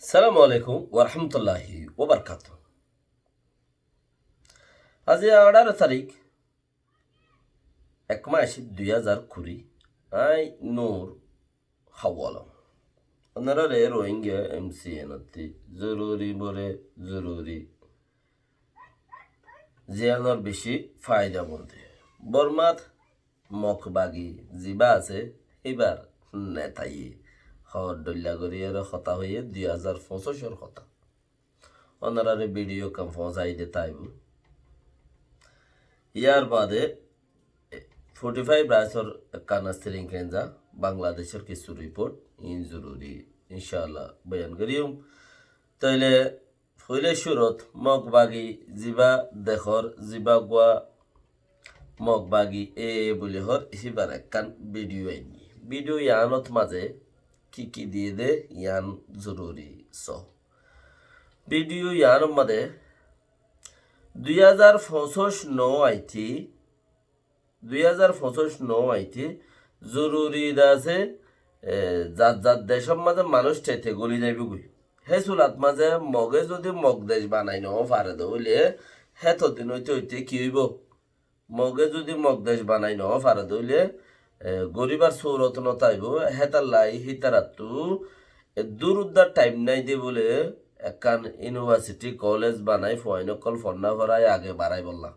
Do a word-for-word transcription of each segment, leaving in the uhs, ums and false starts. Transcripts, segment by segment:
Assalamu alaikum warahmatulláhi wabarakátuhu. Aijja añçáro tarík, ek mac, dui házar kuri, añí Nur Hawala. Ónoráre Rohingya M C N ottú zoruri bore zoruri, ziyánor beci faida bólte. Bormát Mog bagi zibá asé, híbar netaye hoór dhoilla gorí ere hotá hoiyé dui házar foñsícor hotá. Ónoráre bidiyó ekkán foóñsai dé táibo. Yárbaade forty five raisor ekkán Sri Lanka, Bangladecór kissú riport, iín zoruri, incálla, boyan goríyum. Tóile foila cúrut Mog bagi zibá dekór, zibá gua Mog bagi e buli hoór, híbar ekkán bidiyó ainní. Bidiyó yiánot mazé ki ki diyé dé, yián zoruri só. Bidiyó yiánor mazé dui házar foñsíc no aití, dui házar foñsíc no aití zoruri de asé, e, zat zat decór mazé manúic tete goli zaibói. Hé sulat mazé Moge zodi Mog dec banai no fare de óile, hé todin óite óite ki óibo? Moge zodi Mog dec banai no fare de óile, e, goríbar surot no táibo, hétalla hítarattú, e, durudda thaim nái de bóle, ekkán university, college banai, fuain ókkol fonná forai age barai bolla.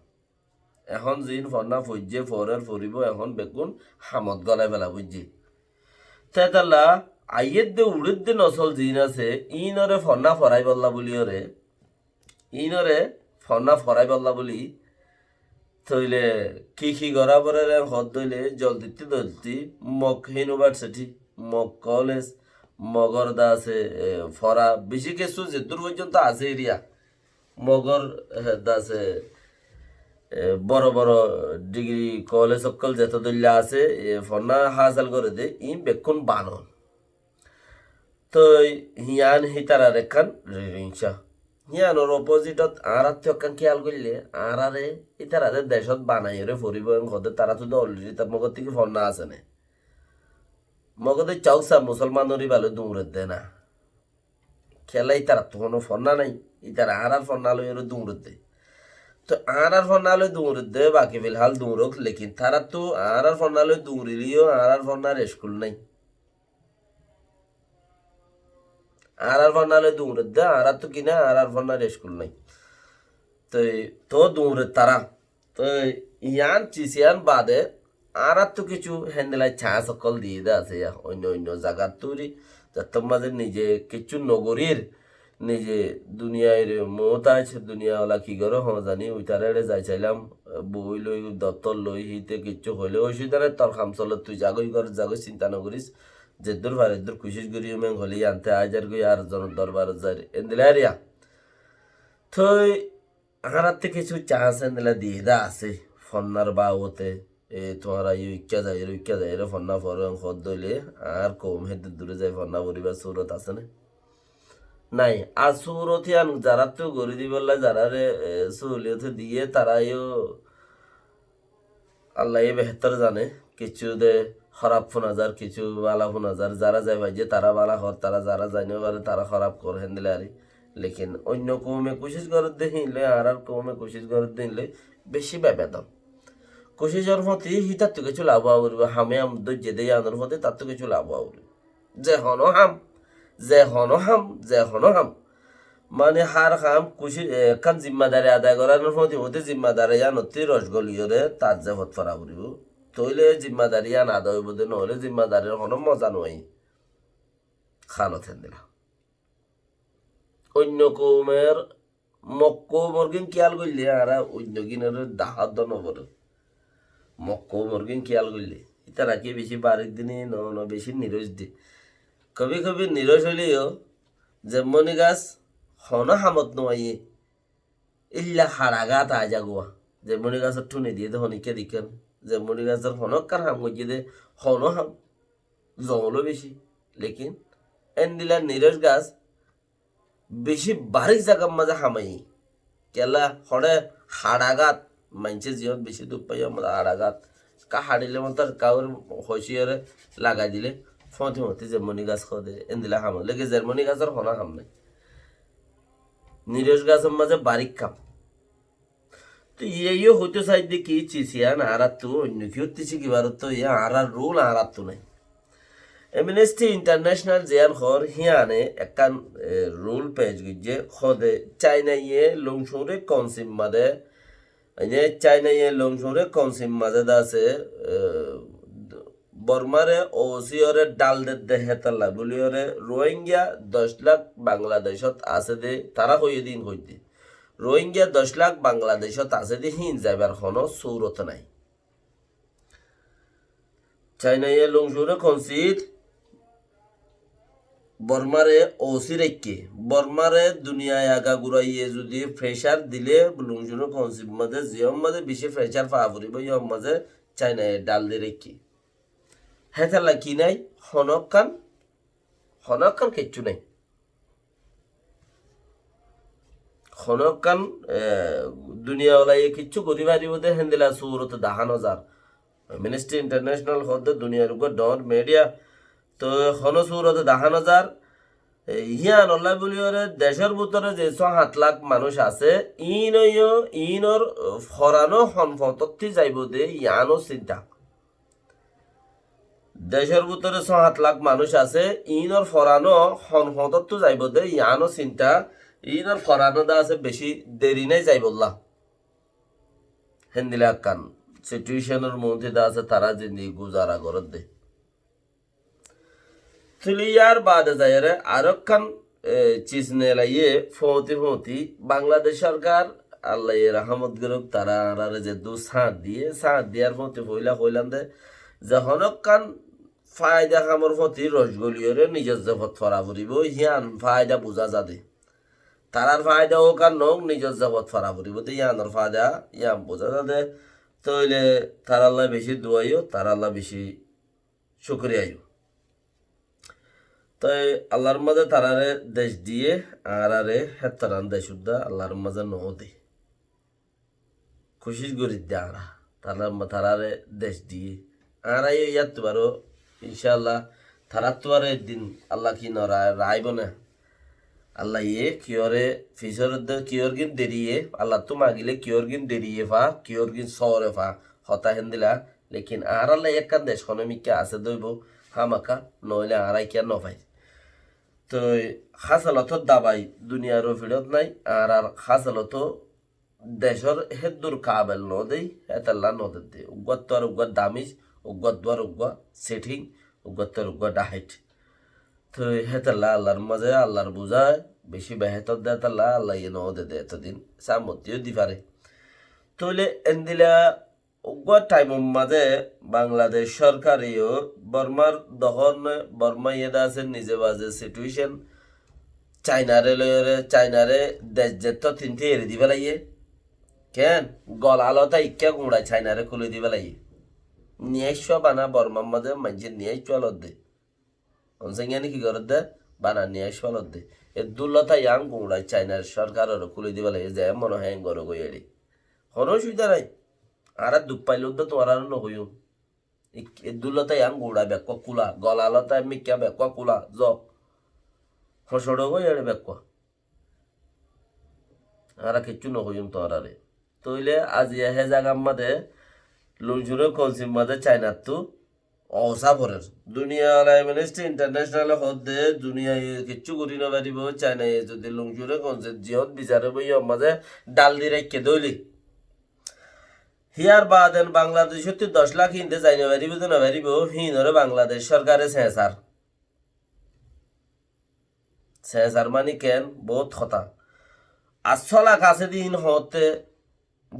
Ehón ziín fonná foijjé, forer, foribó, ehón beggún hamot golai fela foijjé. Tétalla aiyédde uçédde nosol ziín asé, iínoré fonná foraibólla buli oré, iínoré fonná foraibólla buli, tóile ki ki gorá forer en hoódde óile, zoldittú zoldi Mog university, Mog college, Mogor de asé, e, fora, beci kessú zeddúr foijjonto asé eriya. Mogor, e, de asé, e, boro boro degree college ókkol zeto dóilla asé, e, fonná hásil goré dé, iín bekkún banor. Toi yián hítarar ekkán ririnca. Yiánor opposite ot añáráttu ekkán kéyal goille, añáráre hítararé decót banaiyóre foribó en hoódde, taráttu de already tar Mogottu ki fonná asé né. Mogottu cauk sa musolmanor íba loi duñredde na. Kiyólla ítarattú honó fonná nái, ítara añárár fonná loiyóre duñredde. Toi añárár fonná loi duñredde, baki filhál duñrok, lekin taráttu añárár fonná loi duñrileyó añárár fonnár eskul nái. Añárár fonná loi duñredde, añáráttu ki nái, añárár fonnár eskul nái. Toi, toó duñre tará. Toi, yián cis yián baade, añáráttu kissú héndilla chance ókkol diyé dé asé ya, oinno oinno zagattú ri, zettót mazé nize kissú nogorír, nize duniyair muhtaj, duniyawala ki goré hoó zani, uitaré eçé zai sailam, boi loi, doftor loi, híte kissú hoilé, oisubida nái, tor ham soler, tui zagói gór, zagói, sinta nogoris, zeddúr fari eddúr kucíc gorí, meng hoilé yíante aái zargói, ar zonor dorbarot zair, endilla eriya. Toi añárattú kissú chance endilla diyé dé asé, fonnar babote, e, tuáñra yó ikká zaiyóre, ikká zaiyóre fonná foró, en hoódde óile, añár koum héddur dure zai fonná foribar surot asé né? Nái, ar surot yián zaráttu gorí dibolla, zaráre, e, suhuliyot diyé, tará yó Allaye behétor zane, kissú de hóraf fúna zar, kissú bála fúna zar, zará zai faijjé tará bála hoór, tará zará zai no fare tará hóraf hoór, héndilla ari. Lekin oinno koume kucíc gorédde híin loi, añárár koume kucíc gorédde híin loi beci bebedon. Kucícor fóti hítattú kissú laf ówa foribó, hame ham dóijje de yíanor fóti tattú kissú laf ówa foribó. Ze honó ham, ze honó ham, ze honó ham. Mane hár ham kuci-, e, ekkán zimmadari adai goranor fóti fóti zimmadari yíanottú roc goliyóre tar ze fot fora foribó. Tóile zimmadari yían ada óibo de, noóile zimmadarir honó moza no ai. Hálot héndilla. Oinno koumer Mok koumor gín kiyal goille añára oinno gínoré dahá dó no foré. Mok koumor gín kiyal goille. Ítara ki beci barik dé né, no, no beci niroc dé. Kobi kobi niroc óileyo, zemmoni gas honó hamot no aiyé. Ílla haçagat aizagóa. Zemmoni gasor thuni diyé dé honikka dikká no. Zemmoni gasor honókkan ham goijjé dé honó ham. Zongoló beci. Lekin endilla niroc gas beci barik zagar mazé hamaiyé. Kiyólla hoçé haçagat, maincé ziyót beci duk faiyé, haçagat. Ekka haçile mottor ekka gorí hoiciyóre lagai dile, Fóñti fóñti zermoni gas hoó de, endilla ham. Leki zermoni gasór honó ham nái. Niros gasór mazé barík ham. Toi iyé yó hoitó saidde ki, cis iyán añáráttu oinno kiyóttu cíkibar ottu, iyán añárár rul añáráttu nái. Amnesty International ziyán hoór, híane ekkán, e, rul pec goijjé, hoó de Cainaye Lungcunre Kouncil mazé, ene Cainaye Lungcunre Kouncil mazé de asé, e, Bormáre ousiyóre dhál dedde hétalla bóliyoré Rohingya doc lak Bangladecót asé dé, tará hoiyé dé híin hoiddé. Rohingya doc lak Bangladecót asé dé híin zaibar honó surot nái. Cainaye Lungcunre Kouncil Bormáre ousi raikké. Bormáre duniyai agaguraiye zudi pressure dilé Lungcunre Kouncil mazé ziyón mazé beci pressure faa foribó, yón mazé Cainaye dhál di raikké. Hétalla ki nái? Honókkan, honókkan kiccú nái. Honókkan, e, duniyawalaye kiccú gorí faribó dé héndilla surot dahá no zar. Amnesty International hoó de duniyar uggwá dhoóñr media. Toi honó surot dahá no zar. E, híanolla bóliyoré decór bútore ze só hát lak manúic asé, iín óiyo, iínor, e, foranó hon foñtótti zaibou dé, yiáno sinta. Decór bútore só hát lak manúic asé, iínor foranó hon foñtóttu zaibou dé, yiáno sinta, iínor foranó de asé beci deri nái zaibolla. Héndilla ekkán situation or moódde de asé, tará zindigi guzara gorédde. Tóile yar baade zaiyóre arókkan, e, cis neelaiyé, fóñti fóñti Bangladec sorkar, Allaye rahámot gorók, tará añáráre zeddú sáñt diyé, sáñt diyar fóñti foóila hoilám de, ze honókkan faida hamor fóti roc goliyoré nizor zefot fora foribó, híyan faida buzá za de. Tarár faida ók ar noók, nizor zefot fora foribó de, híyanor faida, híyan buzá za de. Tóile tarálla beci duwa yó, tarálla beci cúkuriya yó. Toi Allar mazé taráre dec diyé, añáráre héttoran dec uddá Allar mazé noó de. Kucíc gorídde añára, tará-, taráre dec diyé. Añára yó yáttu baró, incálla, taráttu baró eddin Alla ki no ra-, raibó né? Allaye kiyóre fisór de-, kiyórgin deriyé, Allattú magilé kiyórgin deriyé fa, kiyórgin sóore fa, hotá héndilla. Lekin añárálla ekkán dec honómikká asé dóibou, hámaka, noóile añára kiyá nofair. Toi hásalotór dabai duniyar ufiçót nái, añárár hásalotó decór héddur kabel noó dé, hétalla noó dedde. Uggúattu ar uggúa damij, uggúattu ar uggúa setting, uggúattu ar uggúa dhaháit. Toi hétalla Allar mazé, Allar buzá beci behétor de, hétalla Allaye noó dedde etodin. Sámottí yó di fare. Tóile endilla uggúa thaimor mazé Bangladec sorkare yó Bormar dohór né, Borma iyé de asé nize baze situation, Cainare loiyóre, Cainare dec zettó tinté eri di félaiyé. Keén? Gola lóta ikká guñça Cainare kúli di félaiyé. Niyaiccuwa bana Bormar mazé maincé niyaiccuwa lodde. Onse yiáne ki gorédde? Bana niyaiccuwa lodde. Eddúr lóta yián guñça Cainar sorkaroré kúli di félaiyé, ze mone hoó en goró goi eçé. Honó ocubida nái. Añára duk failé uddá tuáñráre nohoiyúm. Ik-, eddúr lóta yián guñça bekkúa kúla, gola lóta mikká bekkúa kúla, zok. Hoñsoço goi eçé bekkúa. Añára kiccú nohoiyúm tuáñráre. Tóile aziya hé zagar mazé, Lungcuré kouncil mazé Cainattú ousá forer. Duniyawala Amnesty International e hoódde, duniyaye kiccú gorí nofaribó, Cainaye zodi Lungcuré kouncil ziyót bizar óibo, yór mazé dhál di raikké dóile. Híyar baade Bangladecóttu doc lak híinde zai nofaribó de nofaribó, híinoré Bangladec sorkare señsar. Señsar mani keén? Boóut hotá. Ar só lak asé de híin hoótte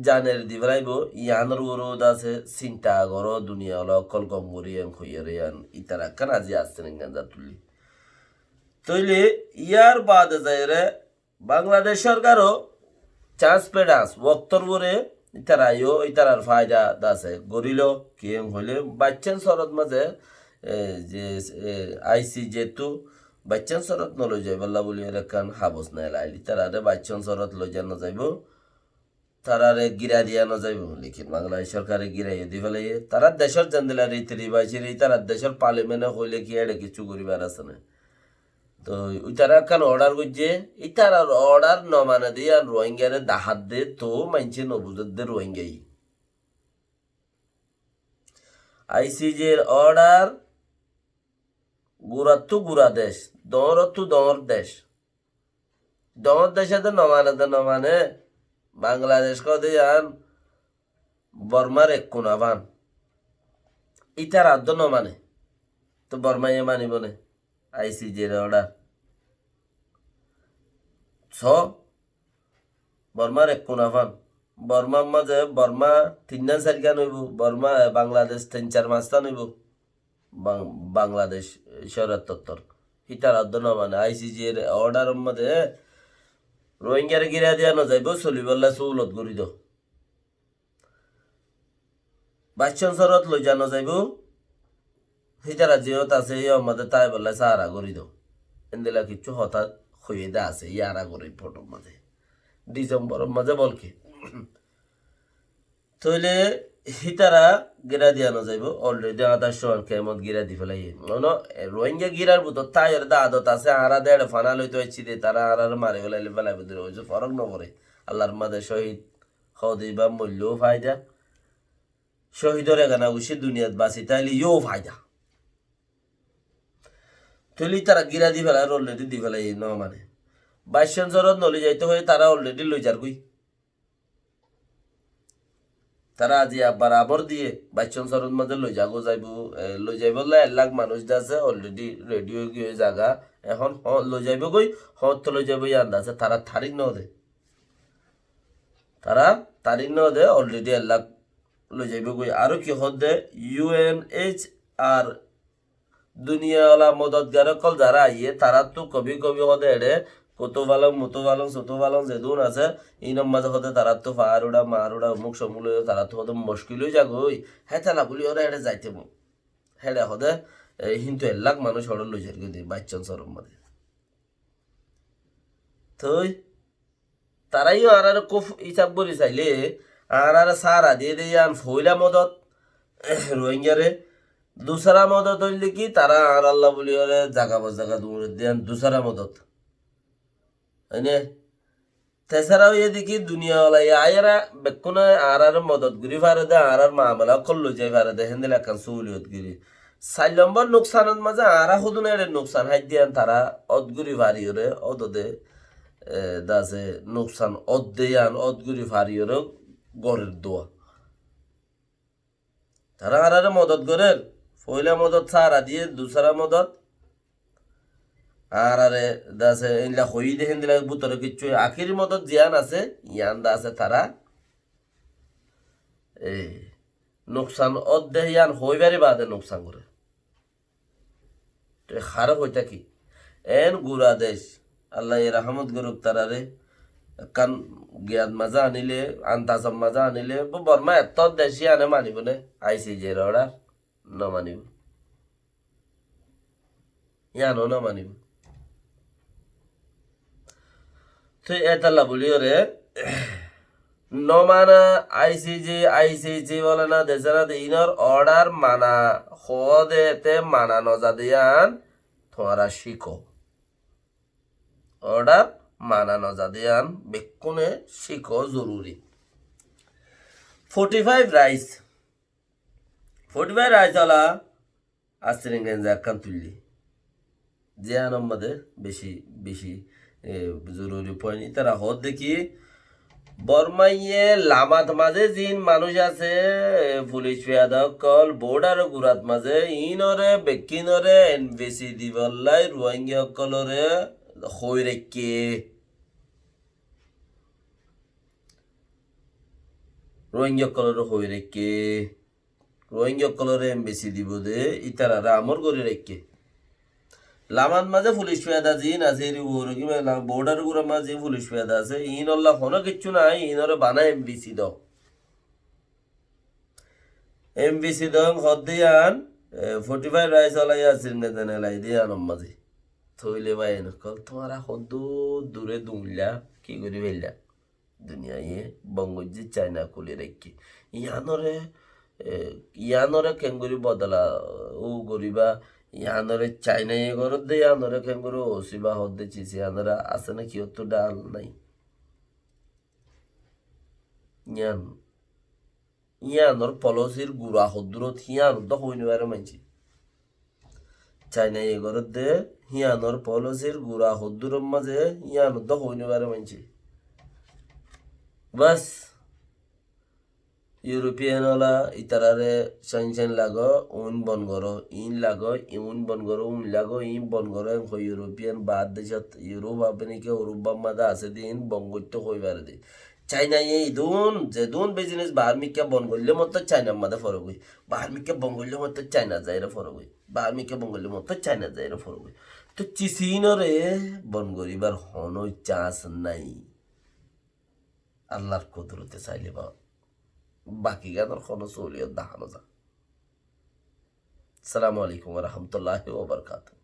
zaner di félaibó, yiánor uore de asé, sinta goró, duniyawala ókkol gom gorí en hoiyére yián, ítara ekkán aziya asé engán za tullí. Tóile yar baade zaiyóre Bangladec sorkaró chance pe chance, woktór uore ítara yó, ítarar faida de asé. Gorílo, kiyé hoilé, baicchán sorot mazé, e, ze, e, I C J ttu baicchán sorot noloi zaibólla bóli ekkán habos neelail. Ítararé baicchán sorot loiza nozaibó. tarare gira diya no zaibo, lekin Bangladesh sorkare giraiye di félaiye. Tarar decor zendilla riti ribac asé, ítarar decor parliament e hoile ki ére kissú goribar asé né? Toi ítara ekkán order goijje, ítarar order no mane de yián Rohingyare dahat de, to maincé no buzé de Rohingya. I C J r order gurattú gura dec, doñrottú doñr dec. Doñr dece de no mane de no mane, Bangladesh hoó de yián Bormar ek kuna fán. Ítarar de no mane. To Bormaye manibo né? I C J r order. So, Bormar ek kuna fán. Bormar mazé Borma tinnán sairgán óibo. Borma, e, Bangladesh tin sair fañstán óibo. Bang-, Bangladesh, e, córattottor. Hítarar de no mane, I C J r order or mazé Rohingyare gira diya no zaibo, solibolla suhulot gori do. Baiccon sorot loi za no zaibo, hítara ziyót asé, yó mazé táibolla sára gori do. Endilla kissú hotá hoiye de asé, yar agor report or mazé. December or mazé bolke. Tóile hítara gira diya no zaibo, already añárar cómot gira di félaiye. Ono, e, Rohingya girar bútore táiyore de adot asé, añára de ére fana loito aiccí de, tara añárare mari félai, félaibo de, oise forok no fore. Allar mazé cóhid hoó de ibá moilleyó faida. Cóhidor egana guccí duniyat basi táile yó faida. Tóile ítara gira di félaiyé, already di félaiyé, no mane. Baiccon sorot no loi zaito hoiye, tara already loi zargoi. Tara aijja abbar amor diye, baiccon sorot mazé loi zago zaibo, e, loi zaibolla ek lak manúic de asé, already ready ói giyé zaga. Ehón ho-, loi zaibo goi, hoñttu loi zaibo yián de asé, tara tarik no de. Tara tarik no de, already ek lak loi zaibo goi. Aró ki hoó de, U N H R, duniyawala modotgar ókkol zará aiyé, taráttu kobi kobi hoó de eçé, kutu falong, mutu falong, sutu falong zedún asé, inor mazé hoó de taráttu faár uçá, maar uçá, umuk somuk loi taráttu hoó de muckil ói zagói, hétolla buli óre eçé zaite mu-, héçe hoó de, e, kintu ek lak manúic hoçé loi zargói de, baiccon sorot mazé. Toi, tará yó añáráre kúb hísab gorí sailé, añáráre sára diyé de yián foóila modot, Rohingyare. Dusára modot óilde ki, tará añárálla buli óre zaga ba zaga duñre de yián dusára modot. Óine, tesára óiye de ki, duniyawala aiyóre bekkúne añáráre modot gorí fare de, añárár mamela ókkol loi zai fare de, héndilla ekkán súhuliyot gorí. Sair lombor nuksanor mazé añára hodún eçé nuksan háidde yián tará ót gorí fariyóre, ódode, e, de asé nuksan ódde yián ót gorí fariyóre gorér dua. Tará añáráre modot gorér, foóila modot sára diyé, dusára modot, añáráre de asé, éilla hoiyí de héndilla bútore kiccú, akéri modot ziyán asé, yián de asé tará, e, nuksan ódde yián hoói fari baade nuksan goré. Te haré hoi táki. En gura dec, Allaye rahámot gorouk tarare, ekkán giyat mazé anile, antazot mazé anile, bú Borma ettór dec yíane manibo né, I C J r order, no manibo. Yíano no manibo. Te étalla buli óre, no mana, I C J, I C J bole na, dese na de, inor order mana, hoó de te mana no za de yían, tuáñra cíko. Order mana no za de yían, bekkúne cíko zoruri. Forty five rights. Forty five rights ola, Astrin Genze ekkán tuillí. Ziyánor mazé beci, beci, e, zoruri point. Ítara hoódde ki, Bormaye Lamat mazé ziín manúic asé, e, fulic fiyada ókkol, border gurat mazé, iínore, bekkínore, N V C dibollá, Ruáingga ókkolore hoi raikké. Ruáingga ókkolore hoi raikké. Ruáingga ókkolore N V C dibo de, ítarare amor gorí raikké. Lamat mazé fulic fiyada ziín asé, eri uore ki mela, border gura mazé fulic fiyada asé, iínolla hono kiccú nai, iínore bana N V C do. N V C do hoódde yían, e, forty five rights ola yían sirne dene lai de yíanor mazé. Tóile bái en ókkol, tuáñra hoddúr dure duñilla, ki gorí failla? Duniyaiye bon goijjé, Caina kúli raikké. Yiánoré, e, yiánoré keéngorí bodola, e, ó goríba, yiánoré Cainaye goródde, yiánoré keéngorí ósiba hoódde cis, yiánoré asé né ki ottú dhál nái. Yián, yiánor polosir gura hoddúrot yián uddá hoói nofaré maincé. Cainaye goródde, yiánor polosir gura hoddúror mazé yián uddá hoói nofaré maincé. Bas, European ola itaráre cán cán lago, uin bon goró, iín lago, uin bon goró, uin lago, iín bon goró, en hoi European baár decót, Europe, America, Europe mazé asé de iín bon goittó hoi fare de. Cainaye idún, zedún business baár mikká bon goillé mottor Cainar mazé forogói. Baár mikká bon goillé mottor Cainar zaire forogói. Baár mikká bon goillé mottor Cainar zaire forogói. Tó cis iínoré bon goríbar honó chance nái. Allar kudurote sailé ba, baki gánor honó sóliyo dahá no za. Assalamu alaikum wa rahmatullahi wa barakatuhu.